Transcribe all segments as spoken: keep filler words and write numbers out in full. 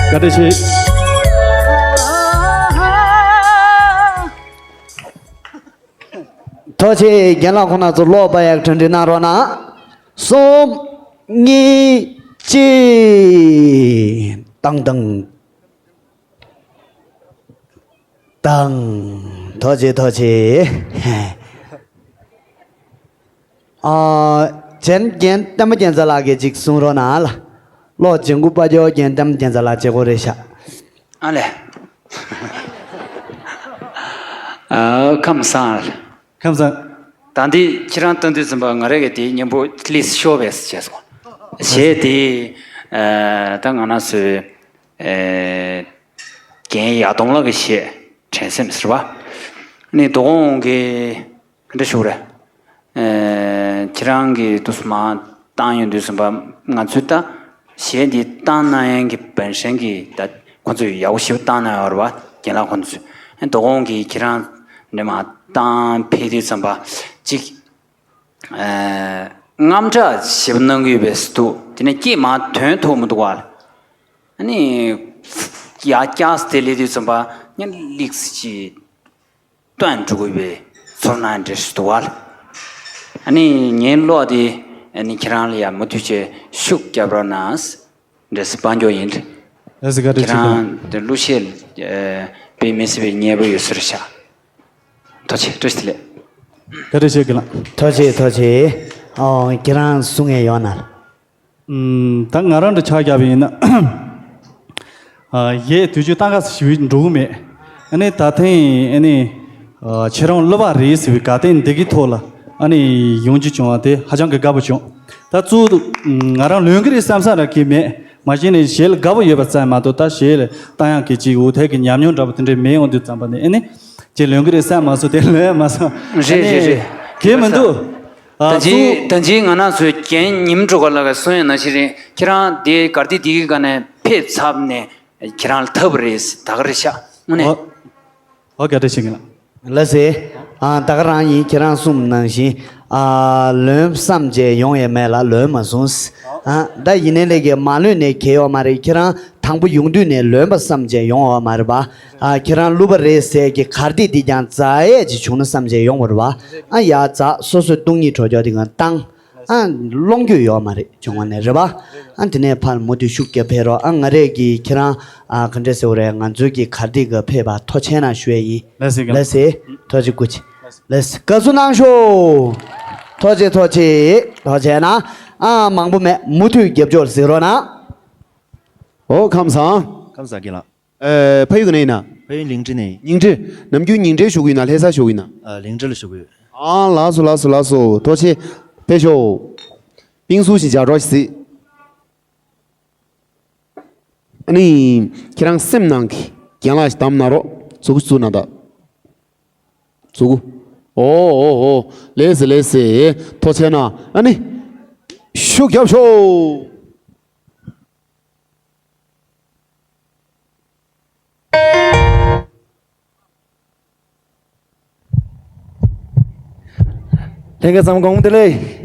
བཀའ་དྲིན་ཆེ། ཐུགས་རྗེ་ཆེ། རྒན་ལགས་ཁོང་རྣམ་ཚོ་གློག་པ་ཡག་གྲ་སྒྲིག་གནང་རོགས་གནང་། གསུམ། གཉིས། གཅིག་ཏང་ཏང་། ཏང་། ཐུགས་རྗེ་ཆེ། ཐུགས་རྗེ་ཆེ། ཨ། ཅན་རྒན་བསྟན་པ་རྒྱལ་མཚན་ལགས་ཀྱིས་ཅིག་གསུང་རོགས་གནང་ལ། གློག་ལྗང་གུ་པ་ཇོ་རྒན་བསྟན་པ་རྒྱལ་མཚན་ལགས་བྱེད་སྒོ་རེད་ཤག་ཨ་ལས། ཨ། ཁམས་བཟང་། ཁམས་བཟང་། ད་འདི་ཁྱེད་རང་སྟོན་དུས་ཙམ་པ་ང་རང་གི་དེའི་མཉམ་པོ་ལིས་ཤོ་བས་བྱས་སོང་། གཞས་དེ། ཨ། ད་ང་རང་ཚོའི། ཨེ། རྒན་ཡག་སྟོང་ལགས་ཀྱི་གཞས་དྲན་སེམས་ཟེར་བ། ནི་དོ་དགོང་གི་ག་འདྲ་ཞུ་རེད། ཨེ། ཁྱེད་རང་གི་དུས་སུ་མ་བཏང་ཡོང་དུས་ཙམ་པ་ང་ཚོས་ད་གཞས་འདི་བཏང་གནང་ཡན་གྱི་བན་ཧྲན་གྱི་ད་ཁོ་ཚོས་ཡག་པོ་ཞིག་བཏང་གནང་ཡོད་རེད་བ། རྒན་ལགས་ཁོ་ཚོས། ཨེ། དོ་དགོང་གི་ཁྱེད་རང་འདྲ་མ་བཏང་ཕེབས་དུས་ཙམ་པ་ཅིག་ཨ། རྔམ་སྐྲག་ཞེ་པོ་གནང་གི་ཡོད་པའི་སུ་འདུག་དེ་ནས་སྐད་མར་ཐོན་ཐུབ་མི་འདུག་བ། ཨ་ནི། ཡར་བཀྱགས་དེ་ལས་དུས་ཙམ་པ་ཡང་ལིགས་ཅིག་བཏོན་འགྲོ་དགོས་པའི་ཚོར་སྣང་འདྲ་ཞིག་འདུག་བ། ཨ་ནི་ངའི་བློ་དེ་ཨ་ནི་ཁྱེད་རང་ལ་ཡང་མུ་མཐུད་བྱས་ཤུགས་རྒྱབ་རོགས་གནང་། འདྲ་སེ་དཔལ་འབྱོར་ཡིན། ལགས་སེ་བཀའ་དྲིན་ཆེ། ཁྱེད་རང་དེ་གླུ་གཞས་དཔེ་མི་སྲིད་པའི་མཉེས་པོ་ཡོད་ས་རེད་ཤག་ཐུགས་རྗེ་ཆེ། བཀྲ་ཤིས་བདེ་ལེགས། བཀའ་དྲིན་ཆེ་རྒན་ལགས། ཐུགས་རྗེ་ཆེ། ཐུགས་རྗེ་ཆེ། ཨོ། ཁྱེད་རང་གསུང་མཁན་ཡོད་ན། ཨུམ། ད་ང་རང་འདྲ་ཆ་བཞག་པ་ཡིན་ན། ཨ། གཞས་དུས་ཚོད་གཏན་འཁེལ་ཞིག་འགྲོ་གི་མེད། ཨ་ནི་ད་ཐེངས་ཨ་ནི། ཨ། ཁྱེད་རང་གླུ་བ་རེད་ཟེར་བའི་དགའ་སྟོན་འདི་གི་ཐོག་ལ་ཨ་ནི་ཡོང་རྒྱུ་བྱུང་བ་དེ་ཧ་ཅང་གི་དགའ་པོ་བྱུང་། ད་གཙོ་བོ་ང་རང་ལོན་གི་རེད་བསམ་ས་ར་གི་མེད། མ་གཞི་ནས་གཞས་ལ་དགའ་པོ་ཡོད་པ་ཙམ་མ་གཏོགས་ད་གཞས་ལ་བཏང་ཡག་གི་ཅིག་འུ་ཐུག་གི་ཉམས་མྱོང་འདྲ་པོ་དེ་འདྲས་མེད་ཡོང་དུས་ཙམ་པ་ནས་ཨ་ནི། ཅིག་ལོན་གི་རེད་བསམ་མ་སོང་། དེ་ལོན་མ་སོང་། རེད་རེད་རེད། གལ་མི་འདུག་ཨ། ད་ཅི་གཙོ་ད་ཅི་ང་རང་ཚོའི་རྒན་ཉིམ་གྲོ་ག་ལགས་ཀྱིས་གསུངས་ཡོད་ནང་བཞིན་རེད། ཁྱེད་རང་དེ་གར་སྟེགས་དེ་གི་སྒང་ནས་ཕེབས་ཚར་ནས་ཁྱེད་རང་ལ་ཐུག་པ་རེད། ད་ག་རེད་ཤག་དངོས་གནས། ཨོ། ཨོ། བཀའ་དྲིན་ཆེ་གི་ལགས། ལགས་སེ། ཨ། ད་ག་རང་ཡིན། ཁྱེད་རང་གསུངས་ནང་བཞིན། ཨ། ལོན་བསམ་བྱས་ཡོང་ཡས་མེད་ལ་ལོན་མ་སོང་། ཨ། ད་ཡིན་ནའི་ལས་ཀྱི་མ་ལོན་ནས་གལ་ཡོད་མ་རེད། ཁྱེད་རང་དང་པོ་ཡོང་དུས་ནས་ལོན་པ་བསམ་བྱས་ཡོང་བ་མ་རེད་པ། ཨ། ཁྱེད་རང་གླུ་བ་རེད་ཟེར་གྱི་གར་སྟེགས་འདི་ཀྱང་འཛེག་ཡས་ཅིག་བྱུང་ན་བསམ་བྱས་ཡོང་བ་རེད་པ། ཨ། ཡར་འཛེག་སོ་སོའི་སྟོང་ཉིད་གྲོགས་ཀྱོག་དེ་གང་བཏང་། ཨ། སློང་རྒྱུ་ཡོད་མ་རེད། བྱུང་བ་ནས་རེད་པ། ཨ། དེ་ནས་ཕར་མུ་མཐུད་ཤུགས་རྒྱབ་ཕེབས་རོགས། ཨ། ང་རས་ཀྱིས་ཁྱེད་རང་། ཨ། ག་འདྲས་ཟེར་བ་རེད། ང་ཚོའི་གི་གར་སྟེགས་གི་ཕེབས་པ་ཐུགས་རྗེ་ཆེ་གནང་ཞུ་ཡས་ཡིན། ལགས་སེ། ལགས་སེ། ཐུགས་རྗེ་ཆེ། ལགས་སེ། དགའ་བསུ་གནང་ཤོག་ཐུགས་རྗེ་ཆེ། ཐུགས་རྗེ་ཆེ། ཐུགས་རྗེ་གནང་། ཨ། མང་པོ་མེད། མུ་མཐུད་རྒྱབ་སྐྱོར་གཟིགས་རོགས་གནང་། ཨོ། ཁམས་བཟང་། ཁམས་བཟང་རྒན་ལགས། ཨེ། ཕ་ཡུལ་ག་ནས་ཡིན་ན། ཕ་ཡུལ་ལིང་ཀྲི་ནས་ཡིན། ཉིང་ཁྲི། ནམ་རྒྱུན་ཉིང་ཁྲིར་བཞུགས་ཡིན་ན་ལྷ་སར་བཞུགས་ཡིན་ན། ཨ། ལིང་ཀྲི་ལ་བཞུགས་ཡོད། ཨ། ལགས་སོ་ལགས་སོ་ལགས་སོ། ཐུགས་རྗེ་ཆེ། ཕེབས་ཤོག་པིང་སུ་ཞིག་ཇ་གྲོ་ཞིག་གཟིགས། ཨ་ནི་ཁྱེད་རང་སེམས་ནང་གི་རྒན་ལགས་ཤིག་བདམས་གནང་རོགས། མཛུབ་གུ་བཙུགས་གནང་ད། མཛུབ་གུ། ཨོ་ཨོ་ཨོ། ལགས་སེ་ལགས་སེ། ཐུགས་རྗེ་ཆེ་གནང་། ཨ་ནི། ཤུགས་རྒྱབ་ཤོག་ལྷན་རྒྱས་ཚང་མ་དགོང་མོ་བདེ་ལེགས།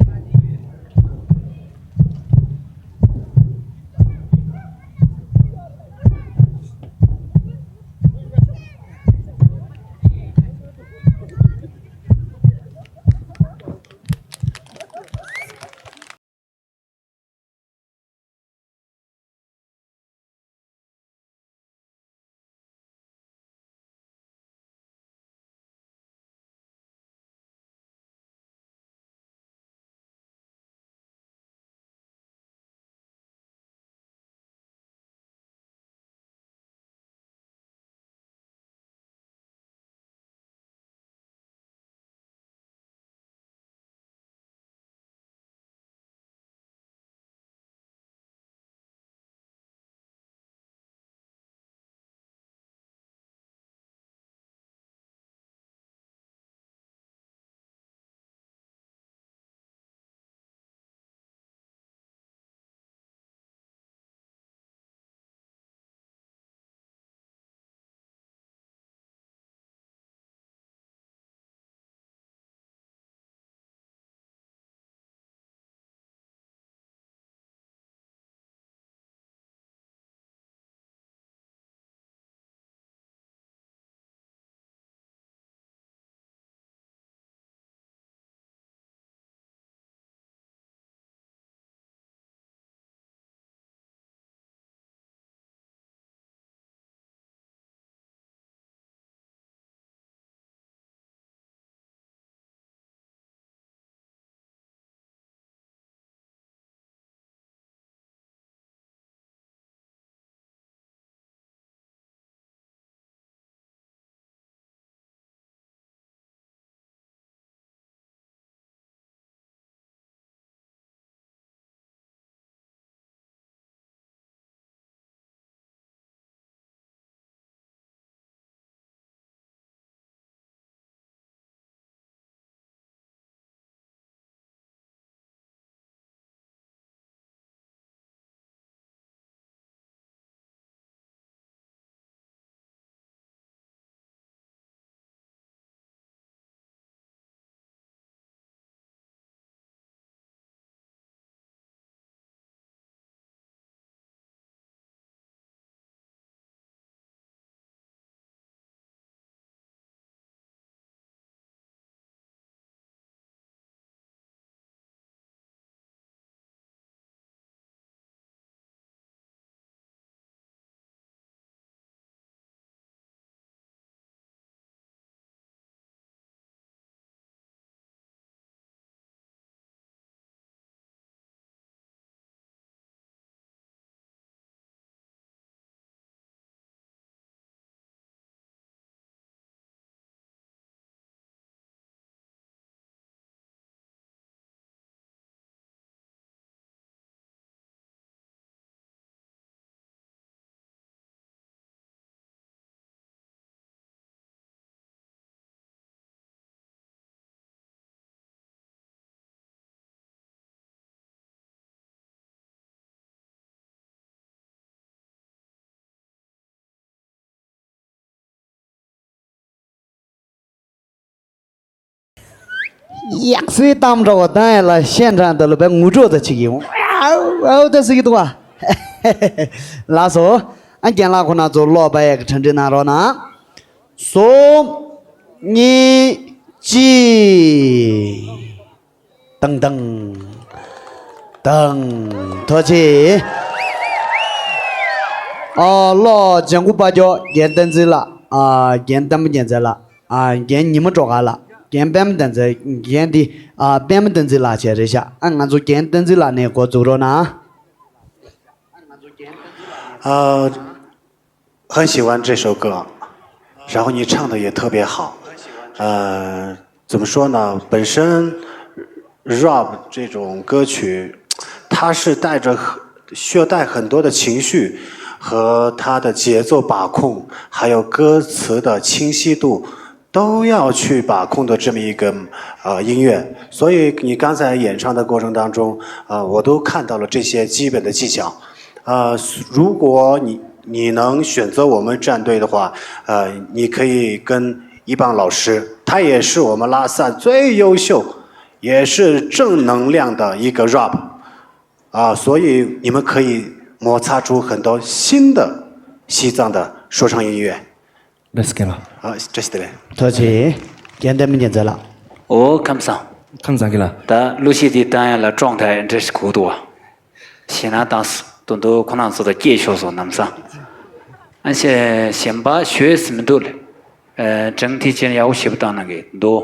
ཡག་སེ་གཏམ་འདྲ་བོ་བཏང་ཡ་ལ་ཤན་འདྲ་འདི་ལ་བས་ངུ་འགྲོ་ད་ཅིག་ཡིན། ཨའུ་ཨའུ་ད་ཟེར་གི་འདུག་བ། ལགས་སོ། ཨ་རྒན་ལགས་ཁོ་ན་ཚོ་ཀློག་པ་ཡག་གི་གྲ་སྒྲིག་གནང་རོགས་གནང་། གསུམ། གཉིས། གཅིག་དང་དང་། དང་། ཐུགས་རྗེ་ཆེ། ཨ་ཀློག་ལྗང་གུ་པ་ཇོ་རྒན་བསྟན་འཛིན་ལགས། ཨ་རྒན་བསྟན་པ་རྒྱལ་མཚན་ལགས། ཨ་རྒན་ཉི་མ་སྒྲོལ་དཀར་ལགས། རྒན་པད་མ་བསྟན་འཛིན། རྒན་འདི་ཨ་པད་མ་བསྟན་འཛིན་ལགས་བྱས་རེད་ཤག་ཨ་ང་ཚོ་རྒན་བསྟན་འཛིན་ལགས་ནས་འགོ་འཛུགས་རོགས་གནང་། 很喜欢这首歌，然后你唱的也特别好。呃，怎么说呢？本身 rap 这种歌曲，它是带着很需要带很多的情绪和它的节奏把控，还有歌词的清晰度，都要去把控的这么一个呃音乐。所以你刚才演唱的过程当中，啊、我都看到了这些基本的技巧。啊、如果你你能选择我们战队的话，呃，你可以跟一棒老师，他也是我们拉萨最优秀，也是正能量的一个 rap 啊、所以你们可以摩擦出很多新的西藏的说唱音乐。 ལགས་སོ་རྒན་ལགས། 好，这是的嘞。 ཐུགས་རྗེ་ཆེ། རྒན་བསྟན་པ་རྒྱལ་མཚན་ལགས། ཨོ་ཁམས་བཟང་། ཁམས་བཟང་གི་ལགས། ད་གླུ་གཞས་འདི་བཏང་ཡ་ལ་ཀྲོང་ཐའི་འདྲ་ཞིག་གོ་འདུག་བ། ཞེད་སྣང་བཏང་སོང་། དོན་དུ་ཁོ་རང་ཚོ་དང་སྐྱེས་ཤོར་སོང་ལམ་སང་། ཨ་ཤེ་གཞན་པ་ཤོད་ཟིན་མི་འདུག་ལ། ཨ་ཀྲང་ཐི་ཅན་ཡག་པོ་ཞེ་པོ་བཏང་གནང་གི་འདུག་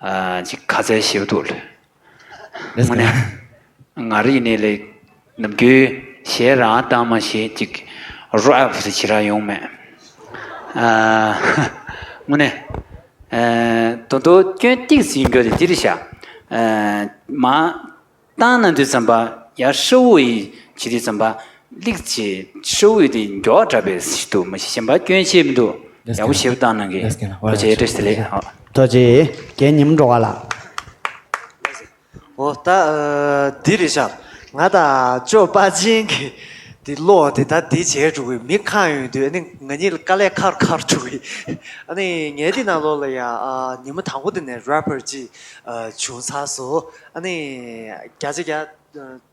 ཨ་ཅིག་ཁ་ཚལ་ཞེ་པོ་འདུག་ལ། དངོས་གནས། ང་རང་ཡིན་ནའི་ལས། ནམ་རྒྱུན་གཞས་རང་བཏང་མ་ཤེས་ཅིག་རོ་ཨེབ་ཟེར་ཁྱེད་རང་ཡོང་མེད། ཨ་དངོས་གནས། ཨ་དོན་དུ་སྐྱོན་ཏིག་ཟིན་རྒྱུ་དེ་འདིར་བཞག་ཨ་མ་བཏང་ན་དུས་ཙམ་པ་ཡར་ཧྲིལ་བོ་ཡི་བྱེད་དུས་ཙམ་པ་ལིག་ཅེ་ཧྲིལ་བོ་ཡི་དེ་མགྱོགས་དྲགས་པའི་ཞིག་འདུག་མ་གཞི་གཞན་པ་སྐྱོན་ཆེ་མི་འདུག་ཡག་པོ་ཞེ་པོ་བཏང་གནང་གི། ཐུགས་རྗེ་ཆེ། བཀྲ་ཤིས་བདེ་ལེགས། ཐུགས་རྗེ་ཆེ། རྒན་ཉི་མ་སྒྲོལ་དཀར་ལགས། འོ་ད་འདི་རེད་ཤག་ང་དང་ཅོ་པ་ཅིན་གྱི་འདི་ཀློག་དེ་ད་འདི་བྱས་འགྲོ་གི་མི་ཁག་ཡོང་དུས་ཨ་ནི་ང་གཉིས་ལ་དཀའ་ལས་ཁག་ཁག་འགྲོ་གི་ཨ་ནི་ངའི་འདི་ནང་ལོགས་ལ་ཡ་ཉི་མ་དང་པོ་འདི་ནས་རེ་པར་ཅིག་བྱུང་ཚར་སོང་། ཨ་ནི་བརྒྱ་ཆ་བརྒྱ་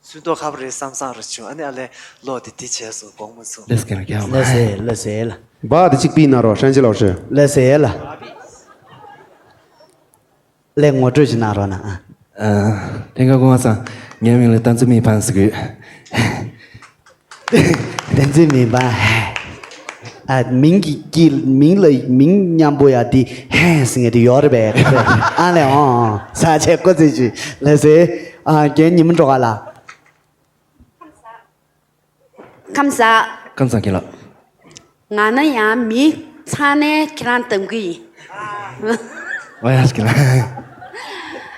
ཚུན་མདོག་ཁ་པོ་རེད་བསམ་བསམ་རེ་བྱུང་། ཨ་ནི་ཨ་ལས་ཀློག་དེ་འདི་བྱས་སོང་། དགོངས་མ་ཚོམས། ལགས་སོ་རྒན་ལགས། ལགས་སོ་ལགས་སོ་ལགས། བག་དེ་གཅིག་པི་ན་རོ་ཧྲན་ཅི་ལོ་ཧྲི། ལགས་སོ་ལགས། ལས་ངོ་སྤྲོད་ཅིག་གནང་རོགས་གནང་ཨ། ཨ། ལྷན་རྒྱས་སྐུ་ཁམས་བཟང་། ངའི་མིང་ལ་བསྟན་འཛིན་མི་ཕམ་ཟེར་གི་ཡོད། བསྟན་འཛིན་མི་ཕམ། ཨ། མིང་གི་དཀྱིལ་མིང་ལ་མིང་མཉམ་པོ་ཡ་དེ་ཧན་ཟེར་ངེས་དེ་ཡོད་རེད་པས། ཨ་ལས་འོང་ས་ཆའི་སྐུ་ཚེ་ཅིག་ལགས་སོ། ཨ། རྒན་ཉི་མ་སྒྲོལ་དཀར་ལགས། ཁམས་བཟང་། ཁམས་བཟང་། རྒན་ལགས། ང་ནི་ཡང་མི་ཚང་ནས་ཁྱེད་རང་འདེམ་གི་ཡིན། ཨོ་ཡ་རྒན་ལགས།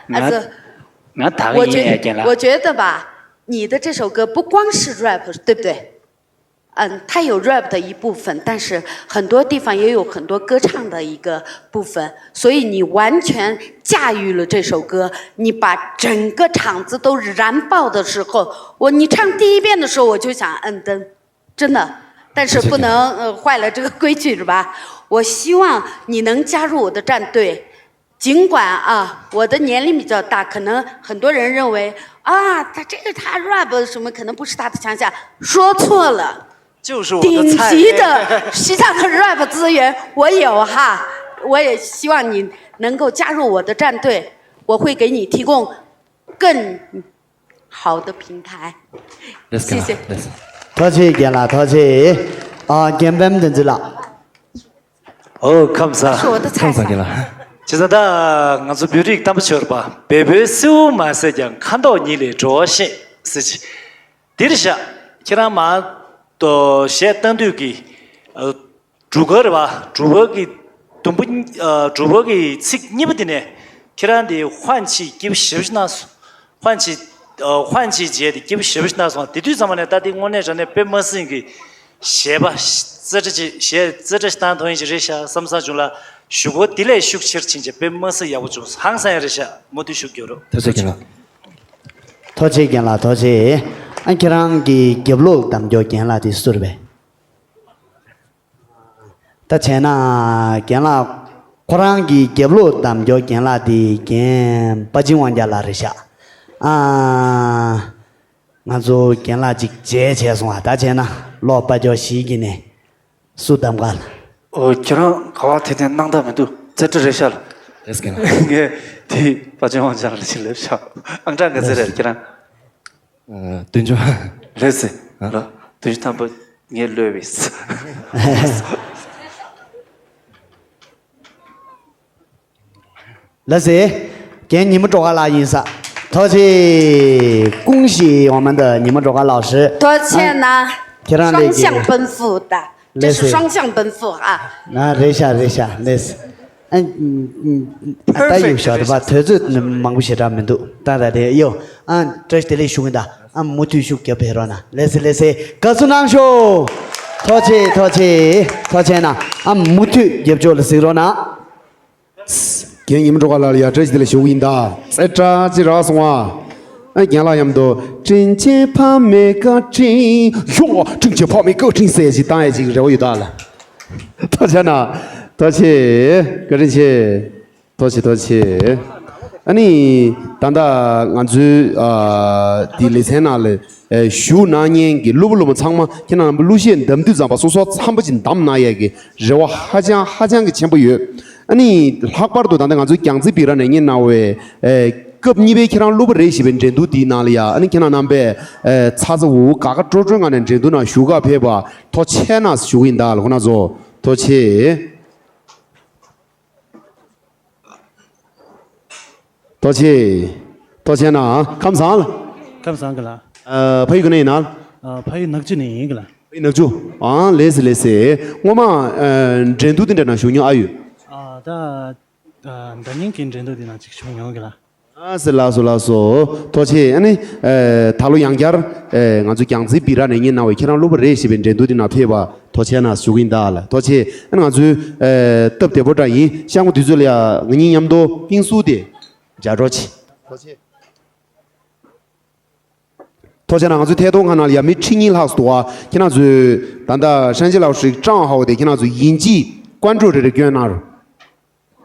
啊，这 ང་ད་ག་我 ཡིན་ཡ་觉 རྒན་ལགས། 我觉得吧，你的这首歌不光是 rap，对不对？嗯，它有 rap 的一部分，但是很多地方也有很多歌唱的一个部分，所以你完全驾驭了这首歌，你把整个场子都燃爆的时候，我你唱第一遍的时候，我就想按灯，真的，但是不能呃坏了这个规矩是吧？我希望你能加入我的战队，尽管啊，我的年龄比较大，可能很多人认为啊，他这个他 rap 什么可能不是他的强项，说错了，就是我的顶菜。级的西藏的 rap 资源我有哈，我也希望你能够加入我的战队，我会给你提供更好的平台。谢谢。 ལགས་སོ། ཐུགས་རྗེ་ཆེ་རྒན་ལགས། ཐུགས་རྗེ་ཆེ། ཨ། རྒན་པད་མ་བསྟན་འཛིན་ལགས། ཨོ་ཁམས་བཟང་། 是我的菜 ཁམས་བཟང་། 菜。 རྒན་ལགས། བྱས་ཙང་ད་ང་ཚོ་བོད་རིགས་དམ་པ་ཆོས་རེད་པ། བལ་པོའི་སེའུ་མ་ཟས་ཀྱང་ཁ་མདོག་ཉིད་ལས་བྲོ་བ་ཤེས་ཟེར་གྱི། འདིར་བཞག་ཁྱེད་རང་མ་གཏོགས་གཞས་བཏང་དུས་ཀྱི་ཨ་གྲུ་ག་རེད་པ། གྲུ་ག་གི་དུམ་བུ་གཉིས་ཨ་གྲུ་ག་གི་ཚིག་གཉིས་པ་དེ་ནས་ཁྱེད་རང་དེ་ཧོན་ཆི་སྐྱིད་པོ་ཞེ་པོ་ཞིག་གནང་སོང་། ཧོན་ཆི་ཨ་ཧོན་ཆི་རྗེས་དེ་སྐྱིད་པོ་ཞེ་པོ་ཞིག་གནང་སོང་། དེ་དུས་ཙམ་པ་ནས་ད་དེ་དངོས་གནས་དྲང་གནས་དཔེ་མ་སྲིད་ཀྱི་གཞས་པ་རྩེ་གྲ་ཅིག་གཞས་རྩེ་གྲ་ཞིག་བཏང་ཐུབ་ཡིན་གྱི་རེད་ཤག་བསམ་བསམ་བྱུང་ལ། གཞུག་གུ་དེ་ལས་ཤུགས་ཆེར་ཕྱིན་བྱས་དཔེ་མ་སྲིད་ཡག་པོ་བྱུང་སོང་། ཧང་སང་ཡ་རེད་ཤག་མུ་མཐུད་ཤུགས་རྒྱོབ་རོགས། ཐུགས་རྗེ་ཆེ་རྒན་ལགས། ཐུགས་རྗེ་ཆེ་རྒན་ལགས། ཐུགས་རྗེ་ཆེ། ཨ་ཁྱེད་རང་གི་རྒྱབ་ལོགས་གདམ་རྒྱུ་རྒན་ལགས་དེ་སུ་རེད་པས། ད་བྱས་ན་རྒན་ལགས་ ཁོ་རང་གི་རྒྱབ་ལོགས་འདམ་སྐྱོར་རྒན་ལགས་དེ་རྒན་དཔའ་ཆེན་དབང་རྒྱལ་ལགས་རེད་ཤག་ཨ། ང་ཚོ་རྒན་ལགས་ཅིག་མཇལ་བྱས་སོང་བ། ད་བྱས་ན་ལོག་དཔའ་སྐྱོར་ཞིག་གིས་ནས་སུ་གདམ་ག་ལ། ཨོ། ཁྱེད་རང་ག་བ་དེ་དེ་སྣང་དག་མི་འདུག་རྩེ་གྲ་རེད་ཤག་ལ། ལེས་ཀྱི་ལ། ངས་དེ་དཔའ་ཆེན་དབང་རྒྱལ་ལགས་ཅིག་ལབ་ཤག་ཨང་གྲངས་ག་ཚད་རེད་ཁྱེད་རང་། ཨ། བདུན་ཅུ། ལེས་སེ། ཨ། ལ། བདུན་ཅུ་ཐམ་པ་ངས་ལོས་བས། ལགས་སེ། རྒན་ཉི་མ་སྒྲོལ་དཀར་ལགས་ཡིན་ས། ཐུགས་རྗེ་ཆེ། 恭喜我们的 ཉི་མ་སྒྲོལ་དཀར་老师། ཐུགས་རྗེ་ཆེ་གནང་། ཁྱེད་རང་ལས་ཀྱི། 双向奔赴的，这是双向奔赴啊。 ང་རེད་ཤག་རེད་ཤག་ལགས་སེ། ཨ། ད་ཡོད་ཤག་རེད་པ། དུས་ཚོད་མང་པོ་ཞེ་དྲག་མི་འདུག་ད་ད་དེ་ཡོད། ཨ། བཀྲ་ཤིས་བདེ་ལེགས་ཞུ་གི་ཡིན་ད། ཨ། མུ་མཐུད་ཤུགས་རྒྱབ་ཕེབས་རོགས་གནང་། ལགས་སེ་ལགས་སེ། དགའ་བསུ་གནང་ཤོག་ཐུགས་རྗེ་ཆེ། ཐུགས་རྗེ་ཆེ་གནང་། ཨ། མུ་མཐུད་རྒྱབ་ཕྱོགས་ལ་གཟིགས་རོགས་གནང་། རྒན་ཉི་མ་སྒྲོལ་དཀར་ལགས་ལ་ཡ་བཀྲ་ཤིས་བདེ་ལེགས་ཞུ་གི་ཡིན་ད། རྩེ་གྲ་ཅིག་རག་སོང་ཨ། ཨ། རྒན་ལགས་མཉམ་དུ། དྲིན་ཆེན་ཕ་མའི་བཀའ་དྲིན། ཡོ། དྲིན་ཆེན་ཕ་མའི་བཀའ་དྲིན་ཟེར་ཅིག་བཏང་ཡ་ཅིག་རེ་བ་ཡོད་ད་ལ། ཐུགས་རྗེ་ཆེ་གནང་། ཐུགས་རྗེ་ཆེ། བཀའ་དྲིན་ཆེ། ཐུགས་རྗེ་ཆེ། ཐུགས་རྗེ་ཆེ། ཨ་ནི། ད་ལྟ་ང་ཚོའི་ཨ། འདི་ལེ་ཚན་ནང་ལ་ཨེ། ཞུགས་གནང་མཁན་གྱི་སློབ་བུ་སློབ་མ་ཚང་མ་ཁྱེད་རྣམ་པ་གླུ་གཞས་གདམ་དུས་ཙམ་པ་སོ་སོ་འཚམ་པོ་ཅིག་གདམ་གནང་ཡས་ཀྱི་རེ་བ་ཧ་ཅང་ཧ་ཅང་གི་ཆེན་པོ་ཡོད། ཨ་ནི་ལྷག་པར་དུ་ད་ལྟ་ང་ཚོའི་རྒྱང་རྩེ་སྦི་ར་ནས་གཉེར་གནང་བའི་ཨེ། སྐབས་གཉིས་པའི་ཁྱེད་རང་སློབ་བུ་རེད་ཞེས་པའི་འགྲན་བསྡུར་འདིའི་ནང་ལ་ཡ། ཨ་ནི་ཁྱེད་རང་རྣམ་པས་ཨེ། ཚ་ཚ་འུར་འུར་དགའ་དགའ་སྤྲོ་སྤྲོའི་ངང་ནས་འགྲན་བསྡུར་ནང་ཞུགས་ག་ཕེབས་པ་ཐུགས་རྗེ་ཆེ་གནང་ཞུ་གི་ཡིན་ད་ལ། ཁོང་རྣམ་ཚོ་ཐུགས་རྗེ་ཆེ། ཐུགས་རྗེ་ཆེ། ཐུགས་རྗེ་ཆེ་གནང་། ཁམས་བཟང་ལ། ཁམས་བཟང་གི་ལ། ཨ། ཕ་ཡུལ་ག་ནས་ཡིན་ན། ཨ། ཕ་ཡུལ་ནག་ཆུ་ནས་ཡིན་གི་ལ། ཕ་ཡུལ་ནག་ཆུ། ཨང་། ལེས་སེ་ལེས་སེ། སྔོན་མ་ཨ། འགྲན་བསྡུར་དེ་འདྲ་ནང་ཞུགས་མྱོང་ཨ་ཡོད། ཨ། ད་ཨ། ཟླ་ཉིན་གྱི་འགྲན་བསྡུར་དེ་ནང་ཅིག་ཞུགས་མྱོང་གི་ལ། ལགས་སོ་ལགས་སོ་ལགས་སོ། ཐུགས་རྗེ་ཆེ། ཨ་ནི་ཨེ། ད་ལོ་ཡང་བསྐྱར་ཨེ། ང་ཚོ་རྒྱང་རྩེ་སྦི་ར་ནས་གཉེར་གནང་བའི་ཁྱེད་རང་སློབ་བུ་རེད་ཞེས་པའི་འགྲན་བསྡུར་འདི་ནང་ཕེབས་པ་ཐུགས་རྗེ་ཆེ་གནང་ཞུ་གི་ཡིན་ད་ལ། ཐུགས་རྗེ་ཆེ། ཨ་ནི་ང་ཚོའི་ཨེ། སྟབས་བདེ་པོ་འདྲ་ཡིན། སྐྱབས་མགོན་དུས་ཚོད་ལ་ཡ་ང་གཉིས་མཉམ་དུ་པིང་སུ་དེ་ལྗགས་སྒྲོག་བྱེད། ཐུགས་རྗེ་ཆེ། ཐུགས་རྗེ་ཆེ་གནང་། ང་ཚོའི་ཐད་གཏོང་ཁང་ནང་ལ་ཡ་མི་ཁྲི་གཉིས་ལྷག་ཙམ་འདུག་ཨ། ཁྱེད་རང་ཚོས་ད་ལྟ་山西老师་账号དེ་ཁྱེད་རང་ཚོས་印记关注རེ་རེ་སྐྱོན་གནང་རོགས།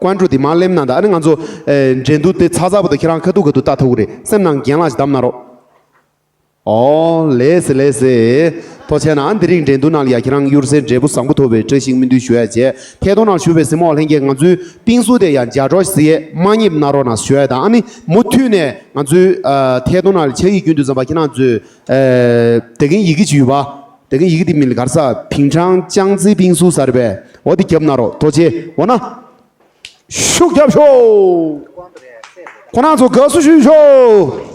ཀོན་ཀྲུ་དེ་མར་ལེམ་ན་ད། ཨ་ནི་ང་ཚོ་ཨེ། འགྲན་བསྡུར་དེ་ཚ་ཚ་བོ་དང་ཁྱེད་རང་ཁ་ཐུག་ཁ་ཐུག་ལྟ་ཐུབ་ཀྱི་རེད། སེམས་ནང་རྒན་ལགས་ཞིག་བདམས་གནང་རོགས། ཨོ་ལེ་སི་ལེ་སི། ཐུགས་རྗེ་ཆེ་གནང་། ཨ་ནི་དེ་རིང་འགྲན་བསྡུར་ནང་ལ་ཡ་ཁྱེད་རང་གཡུར་ཟའི་འབྲས་བུ་བཟང་པོ་ཐོབ་པའི་བཀྲ་ཤིས་སྨོན་འདུན་ཞུ་ཡ་བྱས། ཐད་གཏོང་ནང་ཞུགས་པའི་གཟིགས་མོ་བ་ལྷན་རྒྱས། ང་ཚོའི་པིང་སུ་དེ་ཡ་ལྗགས་སྒྲོག་ཟེར་ཡས་མ་ཉེས་གནང་རོགས་གནང་ཞུ་ཡ་དང་། ཨ་ནི་མུ་མཐུད་ནས་ང་ཚོའི་ཨ། ཐད་གཏོང་ནང་ལ་ཕྱག་ཡིག་སྐྱོན་དུས་ཙམ་པ་ཁྱེད་རང་ཚོས་ཨེ། དེ་གིན་ཡི་གེ་ཅིག་ཡོད་པ། དེ་གིན་ཡི་གེ་དེ་མིན་ལ་གར་ས་平昌江西兵宿ཟེར་བས། འོ་དེ་རྒྱབ་གནང་རོགས། ཐུགས་རྗེ་ཆེ། འོ་ན། ཤུགས་རྒྱབ་ཤོག་ཁོ་རང་ཚོ་དགའ་བསུ་ཞུས་ཤོག་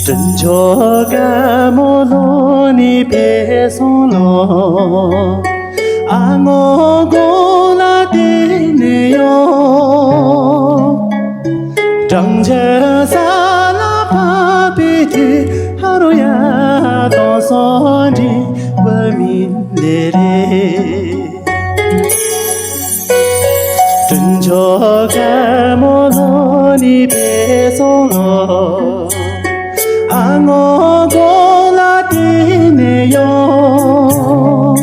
དྲིན་ཆོག་ག་མོ་ལོ་ནི་པེ་སོང་ལོ། ཨ་ངོ་གོ་ལ་དེ་ནི་ཡོ། ཀྲང་ཆེ་ས་ལ་ཕ་པི་ཏི་ཧ་རོ་ཡ་དོ་སོ་འདི་བ་མི་ལེ་རེ། དྲིན་ཆོག་ག་མོ་ལོ་ནི་པེ་སོང་ལོ། ཨ་ངོ་གོ་ལ་དེ་ནི་ཡོ།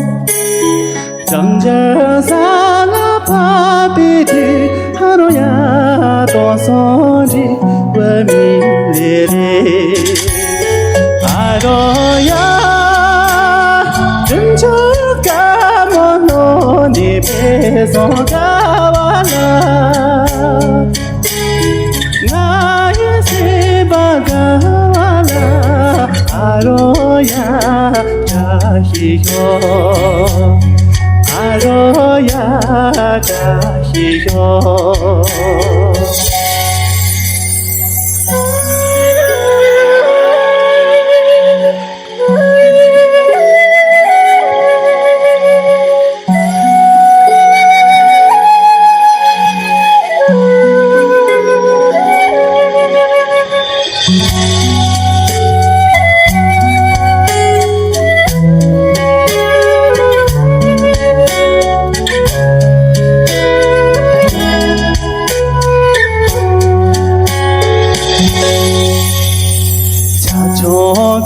ཀྲང་ཆེ་ས་ལ་ཕ་པི་ཏི་ཧ་རོ་ཡ་དོ་སོ་འདི་བ་མི་ལེ་རེ། ཨ་རོ་ཡ། དྲིན་ཆོག་ག་མོ་ལོ་ནི་པེ་ སོང་དགའ་བ་ལ། ང་ཡི་སེམས་པ་དགའ་བ་ལ། ཨ་རོ་ཡ་བཀྲ་ཤིས་ཤོག་ཨ་རོ་ཡ་བཀྲ་ཤིས་ཤོག་ཆ་ཆུང་ཁོད་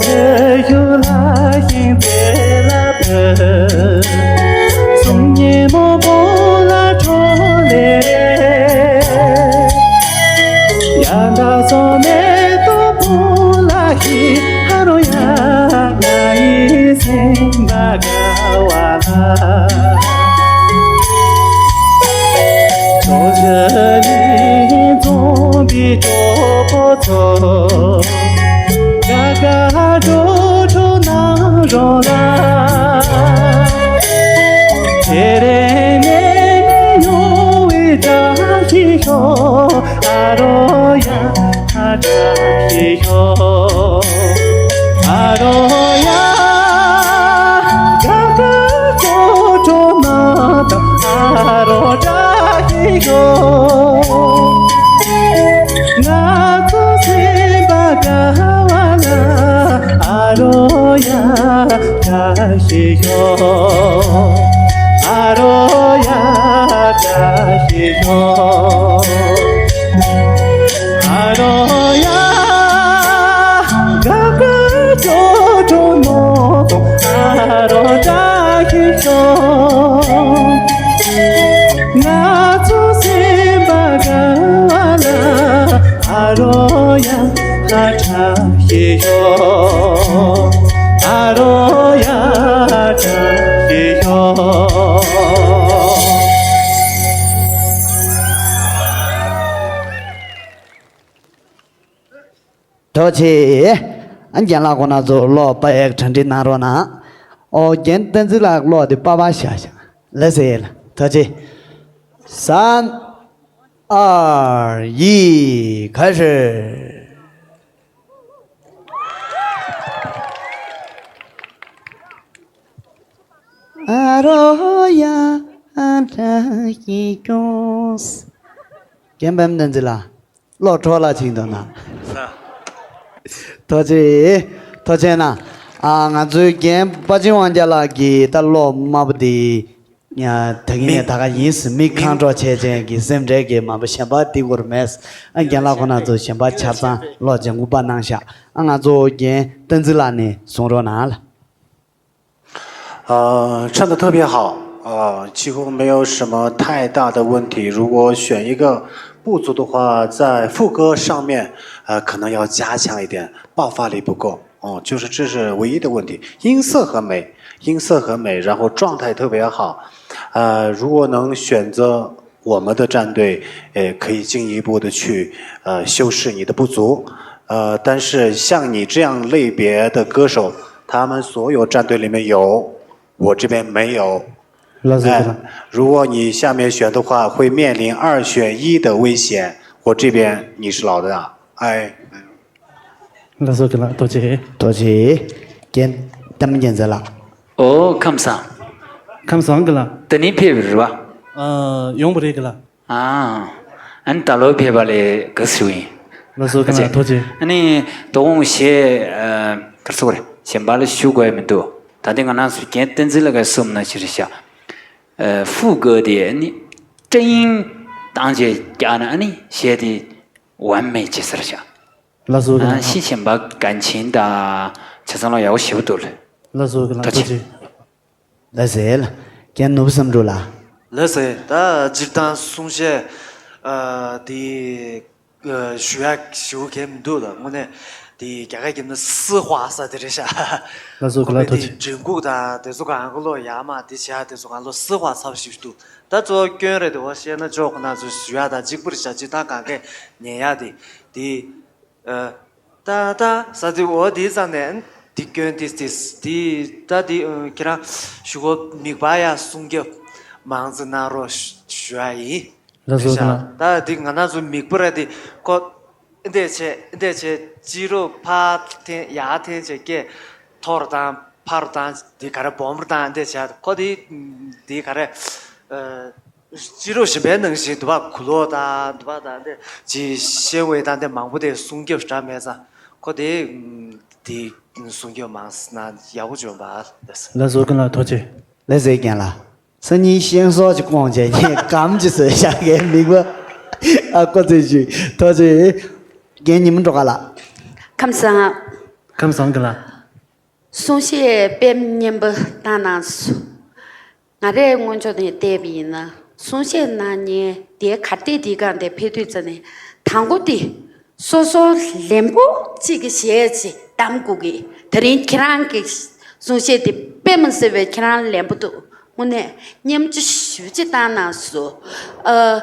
ཤུགས་ལ་ཤིང་རྩེ་ལ་བུད། གསུང་སྙན་མོ་བོ་ལ་འཕྲོ་ལེ། ཡ་མདའ་སོ་མེ་ཏོག་བུ་ལ་ཤི། ཧ་རོ་ཡ་ང་ཡི་སེམས་པ་དགའ་བ་ལ། ཇོ་ཇོ་ལི་འཛོམས་པའི་གྲོགས་པོ་ཚོ། དགའ་དགའ་སྤྲོ་སྤྲོ་གནང་རོགས་ལ། དེ་རིང་ནས་ནི་ཡོང་བའི་བཀྲ་ཤིས་ཤོག་ཨ་རོ་ཡ། ཨ་བཀྲ་ཤིས་ཤོག་ཨ་རོ་ཡ། དགའ་དགའ་སྤྲོ་སྤྲོ་གནང་དང་། ཨ་རོ་བཀྲ་ཤིས་ཤོག་ང་ཚོ་སེམས་པ་དགའ་བ་ལ། ཨ་རོ་ཡ་བཀྲ་ཤིས་ཤོག་ཨ་རོ་ཡ་བཀྲ་ཤིས་ཤོག་ཨ་རོ་ཡ། དགའ་དགའ་སྤྲོ་སྤྲོ་མོ་ཨ་རོ་བཀྲ་ཤིས་ཤོག་ང་ཚོ་སེམས་པ་དགའ་བ་ལ། ཨ་རོ་ཡ་བཀྲ་ཤིས་ཤོག་ཨ་རོ་ཡ་བཀྲ་ཤིས་ཤོག་ཐུགས་རྗེ་ཆེ། ཨ་རྒན་ལགས་ཁོང་རྣམ་ཚོ་གློག་པ་ཡག་གྲ་སྒྲིག་གནང་རོགས་གནང་། ཨོ་རྒན་བསྟན་འཛིན་ལགས་གློག་དེ་པ་པ་བཞག་བཞག་ལགས་སེ་ལགས། ཐུགས་རྗེ་ཆེ། 三、二、一，开始。 ཨ་རོ་ཡ་ཨ་བཀྲ་ཤིས་ཤོག་རྒན་པད་མ་བསྟན་འཛིན་ལགས། གློག་འཕྲོ་བརླག་ཕྱིན་འདུག་ན། ཐུགས་རྗེ་ཆེ། ཐུགས་རྗེ་གནང་། ཨ་ང་ཚོའི་རྒན་དཔའ་ཆེན་དབང་རྒྱལ་ལགས་ཀྱིས་ད་གློག་དམར་པོ་འདི་ད་གིན་ནས་ད་ག་ཡིན་ཟེར། མི་ཁ་གྲག་བྱས་ཅན་གྱི་སེམས་ཁྲལ་གྱི་མ་པ་གཞན་པ་འདི་སྐོར་མེད། ཨ་རྒན་ལགས་ཁོང་རྣམ་ཚོ་གཞན་པ་ཆ་ཚང་གློག་ལྗང་གུ་པ་གནང་ཤག་ཨ་ང་ཚོ་རྒན་བསྟན་འཛིན་ལགས་ནས་གསུང་རོགས་གནང་ལ། 呃，唱得特别好，呃，几乎没有什么太大的问题。如果选一个不足的话，在副歌上面，呃，可能要加强一点，爆发力不够。哦，就是这是唯一的问题。音色很美，音色很美，然后状态特别好。呃，如果能选择我们的战队，呃，可以进一步的去，呃，修饰你的不足。呃，但是像你这样类别的歌手，他们所有战队里面有， 我这边没有。老师，哎，如果你下面选的话，会面临二选一的危险。我这边你是老大，哎。老师，给了，多谢。多谢。见，咱们见着了。哦，看不上。看不上，给了。等你配合是吧？呃，用不着给了。 ཨ། ཨ་ནི་ད་ལོ་ཕེབས་པ་ལས་དགའ་བསུ་ཡིན། ལགས་སོ། ཨ་ཙི། ཐུགས་རྗེ་ཆེ། ཨ་ནི་དོ་དགོང་གཞས་ཨ་ག་རེ་ཟེར་དགོས་རེད། གཞན་པ་ལ་ཞུ་དགོས་ཡ་མི་འདུག་ད་ལྟ་ང་རང་ཚོ་རྒན་བསྟན་འཛིན་ལགས་ཀྱིས་གསུངས་ནང་བཞིན་རེད་ཤག་ཨ། 副歌 དེ་ཨ་ནི་真音 བཏང་བྱས་རྒྱག་ན་ཨ་ནི་གཞས་དེ་完美 བྱེད་ས་རེད་ཤག་ལགས་སོ། ཨ། གཞས་གཞན་པ་感情 དང་ཆ་ཚང་ལ་ཡག་པོ་ཞེ་པོ་འདུག་ལགས། ལགས་སོ། ཐུགས་རྗེ་ཆེ། ཐུགས་རྗེ་ཆེ། ལགས་སེ། རྒན་ནོར་བུ་བསམ་འགྲུབ་ལགས། ལགས་སེ། ད་སྤྱིར་བཏང་གསུང་བཤད་ཨ་དེ་ཨ་ཞུ་ཡག་ཞེ་པོ་གང་ཡང་མི་འདུག་ད་དངོས་གནས་ དེ་རྒྱ་སྐད་ཀྱི་ནི་སི་ཧྭ་ས་དེ་རེད་ཤག་ལགས་སོ། ཁོ་གི་ལ་པའི་ཐུགས་དེ་རྗེ། མགྲིན་ཁུག་དང་དེ་ཚོ་གང་གི་ལོ་ཡ་མ་དེ་བྱ་དེ་ཚོ་གང་ལོ་སི་ཧྭ་ཚབ་ཞིབ་ཏུ། ད་གཙོ་བོ་སྐྱོན་རེད་དེ་བ་བཤད་ན་ཅོག་ཁོ་ན་ཚོས་ཞུ་ཡ་དང་གཅིག་པུར་བྱ་ཅི་ད་གང་གས་ཉན་ཡ་དེ་དེ། ད་ད་ས་དེ་འོ་དེ་ཙམ་ནས་དེ་སྐྱོན་དེ་དེ་དེ་ད་དེ་ཁྱེད་རང་ཞུ་གོ་མིག་པ་ཡ་སྲུང་སྐྱོབ་མང་ཙི་གནང་རོགས་ཞུ་ཡ་ཡིན། ལགས་སོ། ད་དེ་ང་རང་ཚོ་མིག་པ་ར་དེ་ཁོ། འདི་བྱས་འདི་བྱས་སྤྱི་རོགས་ཕར་འཐེན་ཡར་འཐེན་བྱས་སྐད་མཐོ་རུ་བཏང་ཕར་བཏང་འདི་ག་རེ་སྦོམ་རུ་བཏང་འདི་བྱས་ཁོ་དེ་འདི་ག་རེ། སྤྱི་རོགས་གཞན་པའི་ནང་བཞིན་དུ་བ་གུ་ལོག་དང་དུ་བ་དང་འདི་ཅི་ཤེས་འོས་དང་འདི་མང་པོ་དེ་སྲུང་སྐྱོབ་འདྲ་མེད་ཙང་ཁོ་དེ་འདི་སྲུང་སྐྱོབ་མང་ན་ཡག་པོ་བྱུང་བ་ལས། ལགས་སོ། ཀུན་ལ་ཐུགས་རྗེ་ཆེ། ལགས་སོ་རྒན་ལགས། སང་ཉིན་ཤེས་སོགས་ཀྱི་སྐོང་བྱས་ཉིན་གམ་གྱི་བཟོས་བཞག་གའི་མིག་པ། ཨ་ཀོ་ཚོས་ཞུས་ཐོག་ཚོས། རྒན་ཉི་མ་འགྲོ་ག་ལ། ཁམས་བཟང་། ཁམས་བཟང་གི་ལ། གསུང་བཤད་དཔེ་སྙན་པོ་བཏང་གནང་སོང་། ང་རས་སྔོན་ཆད་ནས་བལྟས་པ་ཡིན་ན་གསུང་བཤད་གནང་མཁན་དེ་གར་བལྟས་དེའི་སྒང་དེ་ཕེབས་དུས་ཙམ་ནས་དང་པོ་དེ། སོ་སོ་ལན་པོ་གཅིག་གི་གཞས་ཅིག་གདམ་དགོས་ཀི། དེ་རིང་ཁྱེད་རང་གི་གསུང་བཤད་དེ་དཔེ་མི་སྲིད་པའི་ཁྱེད་རང་ལན་པོ་འདུག་དངོས་གནས་སྙན་ཆ་ཞེ་པོ་ཅིག་བཏང་གནང་སོང་། ཨ།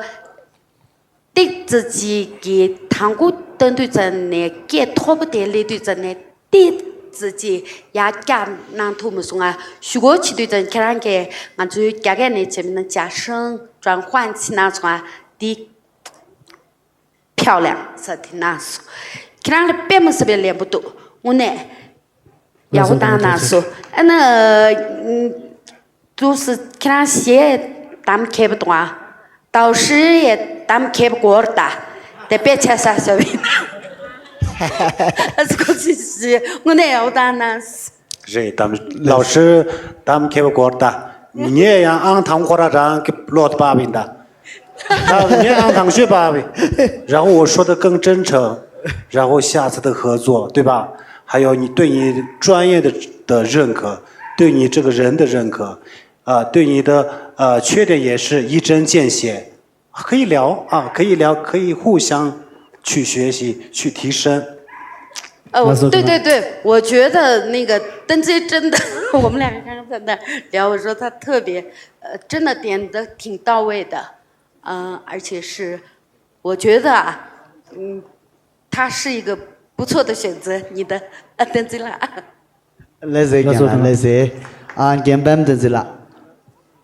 ཏིག་ཙི་ཅིག་གི་དང་པོ་བཏང་དུས་ཙམ་ནས་སྐད་མཐོ་པོ་དེ་སླེབས་དུས་ཙམ་ནས་ཏིག་ཙི་ཅིག་ཡར་བཀྱག་གནང་ཐུབ་མི་སོང་ང་། ཞུ་སྒོ་ཕྱེ་དུས་ཙམ་ཁྱེད་རང་གིས་ང་ཚོའི་རྒྱ་སྐད་ནས་བྱས་པ་ན་假声转换ཅིག་གནང་སོང་ང་། འདི། 漂亮ཟེར་དེ་གནང་སོང་། ཁྱེད་རང་ལ་དཔེ་མི་སྲིད་པའི་ལན་པོ་འདུག་དངོས་གནས་ཡག་པོ་བཏང་གནང་སོང་། ཨ་ནི། ཏུ་སི་ཁྱེད་རང་གཞས་གདམ་མཁས་པ་འདུག་ཨ། ཏའོ་ཧྲི་ཡས་གདམ་མཁས་པ་གོ་ར་ད། དེ་དཔེ་ཆ་ས་ཟེར་བ་ཡིན། ཨ་སི་ཁོ་ཚོས་དངོས་གནས་ཡག་པོ་བཏང་གནང་སོང་། རེད་དམ། ལའོ་ཧྲི་དམ་མཁས་པ་སྐོར་ད། ངས་ཡང་ཨང་དང་པོ་ཁོ་ར་རང་གི་ལོག་ཏུ་པ་བིན་ད། ད་ངས་ཨང་དང་ཤོས་པ་བིན། 然后我说的更真诚，然后下次的合作，对吧？还有你对你专业的的认可，对你这个人的认可，啊，对你的呃缺点也是一针见血。 可以聊啊，可以聊，可以互相去学习，去提升。呃，我对对对，我觉得那个登基真的，我们两个刚刚在那聊，我说他特别，呃，真的点的挺到位的，嗯、而且是，我觉得啊，嗯，他是一个不错的选择，你的，呃，登基了。 ལགས་སེ་རྒན་ལགས་ལགས་སེ། ཨ་རྒན་པམ་བསྟན་འཛིན་ལགས།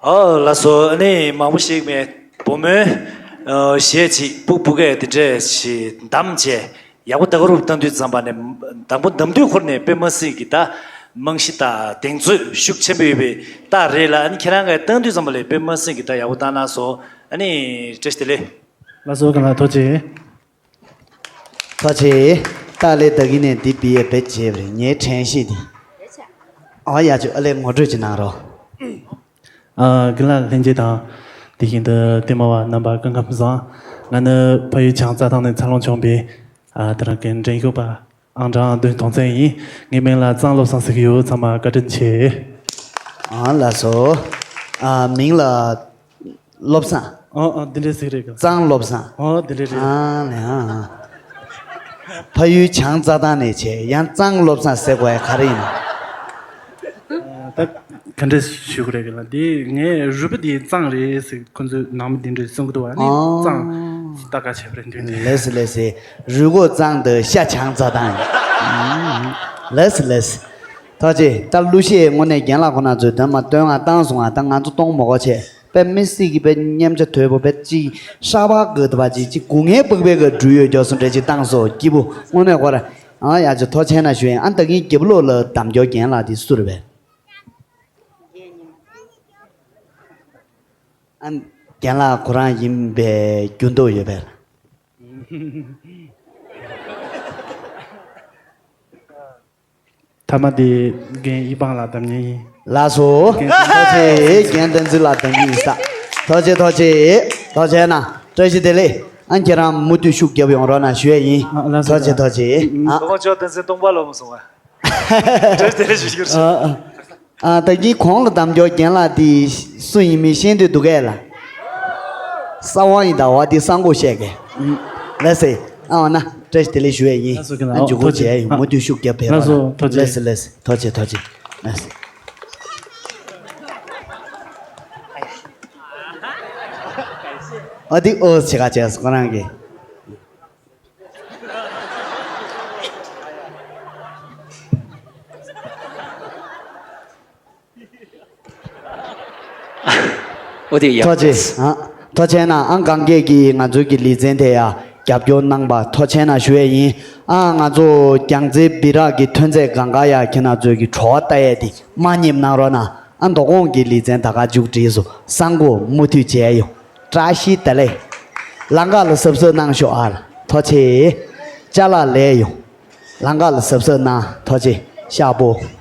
ཨོ་ལགས་སོ། ཨ་ནི་མང་པོ་ཞིག་མེད། བུ་མོའི་གཞས་ཅིག་སྤུ་སྤུ་གས་དེ་འདྲས་ཞིག་བདམས་བྱས་ཡག་པོ་ད་ག་རུ་བཏང་དུས་ཙམ་པ་ནས་དང་པོ་བདམས་དུས་ཁོར་ནས་དཔེ་མ་སྲིད་ཀྱི་ད་རྨང་གཞི་དང་གདེང་ཚོད་ཤུགས་ཆེན་པོ་ཡོད་པའི་རྟགས་རེད་ལ། ཨ་ནི་ཁྱེད་རང་གིས་བཏང་དུས་ཙམ་པ་ལས་དཔེ་མ་སྲིད་ཀྱི་ད་ཡག་པོ་བཏང་གནང་སོང་། ཨ་ནི་བཀྲ་ཤིས་བདེ་ལེགས། ལགས་སོ་རྒན་ལགས་ཐུགས་རྗེ་ཆེ། ཐུགས་རྗེ་ཆེ། ད་ལས་ད་གིན་ནས་འདི་བི་ཡས་བེད་བྱས་པ་རེད། ངའི་དྲན་ཤེས་འདི། ཨོ་ཡ་ཅོ་ཨ་ལས་ངོ་སྤྲོད་ཅིག་གནང་རོགས། ཨ་རྒན་ལགས་ལྷན་རྒྱས་དང་། དེ་བཞིན་དུ་ལྟད་མོ་བ་རྣམ་པ་སྐུ་ཁམས་བཟང་། ང་ནི་ཕ་ཡུལ་བྱང་རྩྭ་ཐང་ནས་འཚར་ལོངས་བྱུང་བའི་ཨ་དེ་རང་གི་འགྲན་ཞུགས་པ་ཨང་གྲངས་བདུན་དོན་ཚན་ཡིན། ངའི་མིང་ལ་གཙང་བློ་བཟང་ཟེར་གྱི་ཡོད། ཚང་མ་བཀའ་དྲིན་ཆེ། ཨ་ལགས་སོ། ཨ་མིང་ལ། བློ་བཟང་། ཨོ་ཨོ་འདི་འདྲའི་ཟིག་རེད་གི། གཙང་བློ་བཟང་། ཨོ་འདི་འདྲའི་རེད། ཨ་ལས་ཨ་ཨ། ཕ་ཡུལ་བྱང་རྩྭ་ཐང་ནས་བྱས་ཡང་གཙང་བློ་བཟང་ཟེར་དགོས་ཡ་ག་རེ་ཡིན། ད་ག་འདྲ་ཞུ་གི་རེད་གི་ལ། འདི་ངའི་རུས་པ་འདི་གཙང་རེད་ཟེར་ཁོ་ཚོས་ནང་མི་འདི་འདྲས་གསུང་གི་འདུག་བ། ནི་ཨོ། གཙང་ལྟ་ག་བྱས་པ་རེད་འདུག་ནི། ལེ་སི་ལེ་སི། རུས་ཁོག་གཙང་དུ་ཤ་བྱང་རྩྭ་ཐང་ཡིན། ལེ་སི་ལེ་སི། ཐུགས་རྗེ་ཆེ། ད་གླུ་གཞས་དངོས་གནས་རྒན་ལགས་ཁོ་ན་ཚོས་དོན་མ་སྟོན་ང་བཏང་སོང་ང་། ད་ང་ཚོ་གཏོང་མ་དགོས་བྱས། དཔེ་མི་སྲིད་ཀྱི་དཔེ་སྙན་ཆ་དོད་པོ་དཔེ་ཅིག་ཧྲ་བ་གི་དུ་བ་ཅིག་ཅིག་སྒུག་ངའི་པགས་པའི་གི་འགྲུལ་ཡོད་མགྱོགས་སོང་འདྲ་ཅིག་བཏང་སོ་སྐྱིད་པོ། དངོས་གནས་ཁོ་ར་ཨང་ཡ་ཅིག་ཐོ་ཆེན་ན་ཞུ་ཡིན། ཨ་ད་གིན་རྒྱབ་ལོགས་ལ་གདམ་སྐྱོར་རྒན་ལགས་དེ་སུ་རེད་པས། ཨ་རྒན་ལགས་ཁོ་རང་ཡིན་པའི་རྒྱུ་མདོག་ཡོད་པས། ཐ་མ་དེ་རྒན་ཡིད་སྤངས་ལགས་གདམ་ངེས་ཡིན། ལགས་སོ། རྒན་ཐུགས་རྗེ་ཆེ། རྒན་བསྟན་འཛིན་ལགས་གདམ་གྱི་ཡིན་ས། ཐུགས་རྗེ་ཆེ་ཐུགས་རྗེ་ཆེ། ཐུགས་རྗེ་གནང་། བཀྲ་ཤིས་བདེ་ལེགས། ཨ་ཁྱེད་རང་མུ་མཐུད་ཤུགས་རྒྱབ་ཡོང་རོགས་གནང་ཞུ་ཡས་ཡིན། ཨ་ལགས་སོ། ཐུགས་རྗེ་ཆེ་ཐུགས་རྗེ་ཆེ། ཨ། ཁོང་ཚོ་བསྟན་འཛིན་སྟོང་པ་ལོ་མ་སོང་བ། བཀྲ་ཤིས་བདེ་ལེགས་ཞུ་རྒྱུར་ཞུ། ཨ་ཨ། ཨ་ད་གིན་གོང་ལ་གདམ་སྐྱོར་རྒན་ལགས་དེ་སུ་ཡིན་མིན་ཤེས་འདོད་འདུག་གས་ལ། ས་དབང་ཡིན་ད་བ་དེ་ས་མགོ་བཤད་གས། ལགས་སེ། ཨ་འོ་ན་བཀྲ་ཤིས་བདེ་ལེགས་ཞུ་ཡས་ཡིན། ལགས་སོ། ཁྱེད་རང་། ཨ་འཇུག་སྒོ་ཐུགས་རྗེ་ཆེ། མཇལ་ཡོང་། མུ་མཐུད་ཤུགས་རྒྱབ་ཕེབས་རོགས་གནང་། ལགས་སོ། ཐུགས་རྗེ་ཆེ། ལགས་སོ། ལགས་སོ། ཐུགས་རྗེ་ཆེ། ལགས་སོ། ཨ་དེ་ཨོ་ཆེ་ག་བྱས་སོང་ཁོ་རང་གིས། ཨོ་དེ་ཡག་ཐུགས་རྗེ་ཆེ། ཨ་ཐུགས་རྗེ་གནང་། ཨང་གང་གས་ཀྱིས་ང་ཚོའི་གི་ལེ་ཚན་དེ་ཡ་རྒྱབ་སྐྱོར་གནང་པ་ཐུགས་རྗེ་ཆེ་གནང་ཞུ་ཡས་ཡིན། ཨ་ང་ཚོ་རྒྱལ་རྩེ་སྦི་རག་གི་ཐོན་རྫས་གང་ག་ཡ་ཁྱེད་རང་ཚོའི་གི་བྲོ་བ་ལྟ་ཡས་དེ་མ་ཉེས་གནང་རོགས་གནང་། ཨ་མདོ་ཁོངས་ཀྱི་ལེ་ཚན་ད་ག་མཇུག་སྒྲིལ་སོང་། སང་དགོང་མུ་མཐུད་མཇལ་ཡོང་། བཀྲ་ཤིས་བདེ་ལེགས། ལང་ཀ་ལ་གཟབ་གཟབ་གནང་ཤོག་ཨ་ལ་ཐུགས་རྗེ་ཆེ། ཅ་ལག་ལས་ཡོང་། ལང་ཀ་ལ་གཟབ་གཟབ་གནང་། ཐུགས་རྗེ་ཆེ། ཤག་པོ།